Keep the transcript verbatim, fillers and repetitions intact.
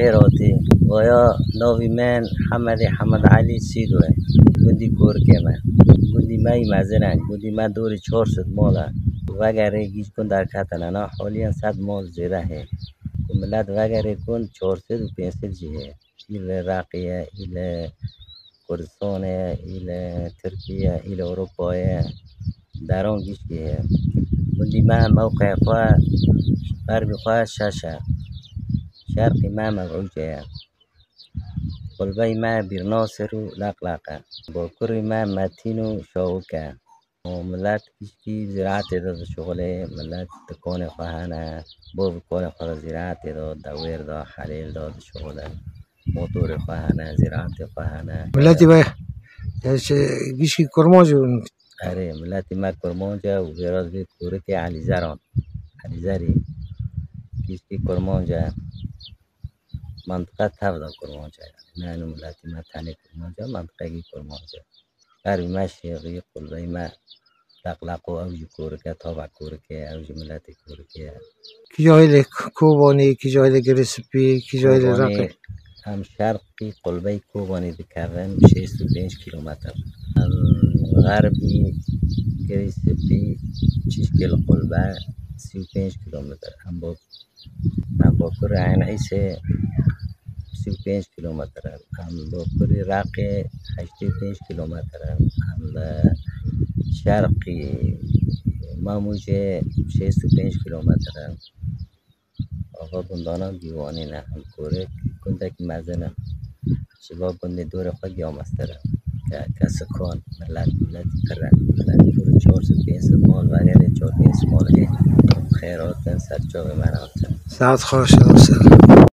Xêr hatî. Vaya navî min Hemedê Hemed Elî Sîdo ye. Gundî Korikê me. Gundî me yî mezin e. Gundî me dorê çar sed mal e. Vegerê gîş gund derketine na haliyen sed mal zêde heye. Ku milet vegerê gund çar sed û pênc sed jî heye. Î li Iraqê ye, î li Kurdistanê ye, î li Tirkiyê ye, î li Ewropayê ye. Deran gişkê ye. Gundî me mewqeyê xwe, xerbî xwe şeş e. Şerqî me Mevûce ye. Qulbey me Bîrnasir û Leqleq e. Bakurî me Metîn û Şawik e. Û milet gişkî ziraetê de dişuxulê, milet dikonê xwe hene, bo vikonê xwe de ziraetê de, dewêr de, helêl de dişuxulin. Motorê xwe hene, ziraetê xwe hene. Miletî we, e, şey, gişkî kurmanc bûn. Erê, miletî me kurmanc e û vêra vê Korikê Elîzeran. Elîzerî. Gişkî kurmanc e. Mantiqe tev de kurmanc e. Ne eno miletî me tenê kurmanc e, mantiqekî kurmanc e. Xerbî me Şêxî, qulbey me Leqleqo, ew jî Korik e, tava Korikê, ew jî miletê Korikê ye. Kîja hêlê Kobanî, kîja hêlê Girê Spî, kîja hêlê Kobanî, Reqê? Em şerqî qulbey Kobanî dikevin şêst û pênc kîlometr. Em xerbî Girê Spî çîşkê li qulbe sî û pênc kîlometr. Em bo Em bakurê Eyn Îsê sî û pênc kîlometr in. Em bakurê Reqê heştê û pênc kîlometr in. Em li şerqî Mamûcê şêst û pênc kîlometr in. Ava gundana Dîwanî ne. Em Korik gundekî mezin in. Ji va gundê dorê xwe giya mestir e. Ke-, kesikan, milet, milet pir e. Milet pir çar sed pênc sed mal vegerê çar pênc sed mal hê. Xêr hatin, ser çavê me re hatin. Saet xweş, ew ser.